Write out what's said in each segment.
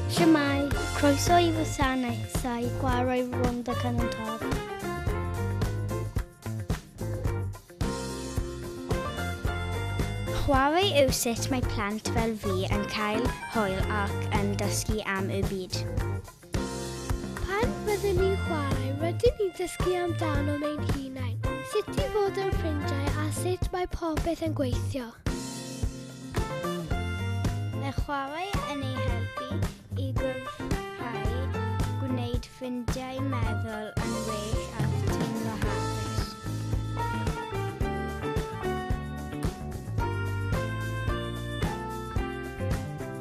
Shwmae, croeso i wasanaethau chwarae Rhondda Cynon Taf. Chwarae yw sut mae plant fel fi yn cael hwyl ac yn dysgu am y byd. Pan fyddwn ni'n chwarae, rydyn ni'n dysgu amdanom ein hunain, sut i fod yn ffrindiau a sut mae popeth yn gweithio. Mae chwarae yn ei helpu i gryfhau, gwneud ffrindiau, meddwl yn well a teimlo hapus.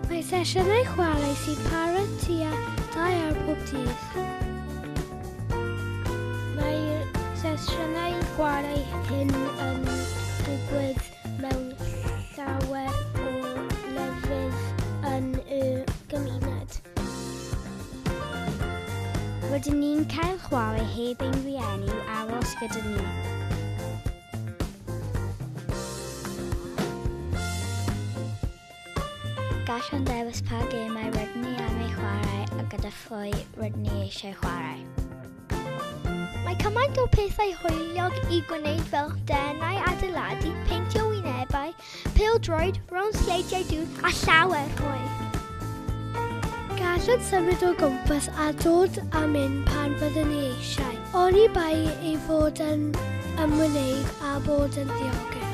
Mae sesiynau chwarae sy'n para tua 2 awr pob dydd. Mae'r sesiynau chwarae hyn yn digwydd mewn llawer o lefydd yn y gymuned. Rydyn ni'n cael chwarae heb ein rhieni aros gyda ni. Gallwn ddewis pa gemau rydyn ni am eu chwarae a gyda phwy rydyn ni eisiau chwarae. Mae cymaint o pethau hwyliog i gwneud fel denau adeiladu, peintio wynebau, pêl-droed, rownd sleidiau dŵr a llawer mwy. Gallwn symud o gwmpas a dod a mynd pan fyddwn ni eisiau, oni bai ei fod yn ymwneud â bod yn ddiogel.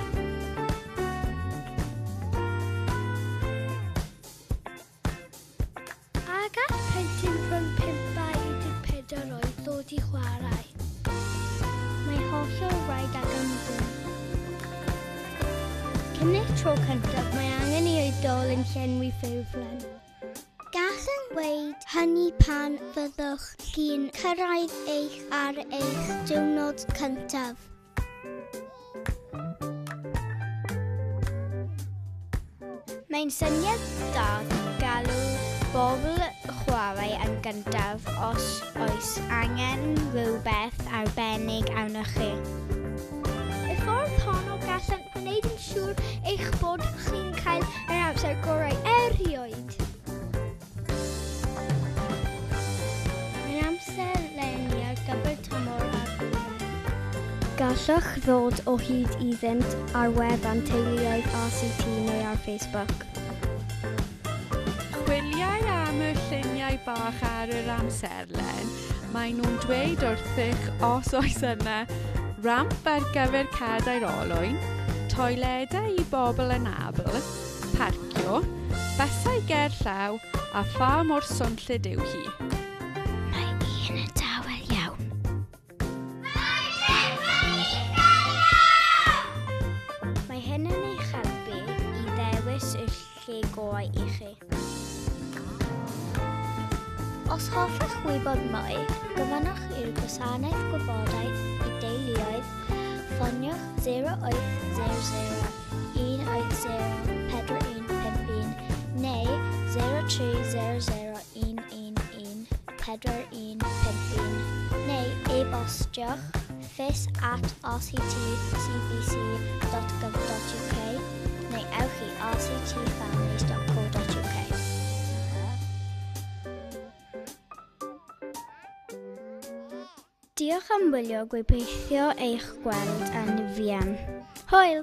A gall plentyn rhwng 5 a 14 oed ddod i chwarae. Mae hollol rhaid ac am ddim. Cyn eich tro cyntaf, mae angen i oedolyn llenwi ffurflen. Gallwn weud hynny pan fyddwch chi'n cyrraedd eich ar eich diwrnod cyntaf. Mae'n syniad da galw bobl chwarae yn gyntaf os oes angen rhywbeth arbennig arnoch chi. Y ffordd hon o gallant gwneud yn siŵr eich bod chi'n cael yr amser gorau erioed. Mae'n amser leni ar gyfer tymor a gwyliau. Gallwch ddod o hyd iddynt ar wefan Teuluoedd RCT neu ar Facebook. Chwiliau am y lluniau bach ar yr amserlen. Maen nhw'n dweud wrthych os oes yna ramp ar gyfer cadair olwyn, toiledau i bobl anabl, parcio, bysau ger llaw a pha mor swnllyd yw hi. Mae un yn dawel iawn. Mae hyn yn eich helpu i ddewis y lle gorau i chi. Os hoffech wybod mwy, gofynnwch i'r Gwasanaeth Gwybodaeth i Deuluoedd, ffoniwch 0800 180 4151 neu 0300 111 4151 neu e-bostiwch fis@rctcbc.gov.uk neu ewch i rctfamilies.co.uk. Diolch am wylio, gobeithio eich gweld yn fuan. Hwyl!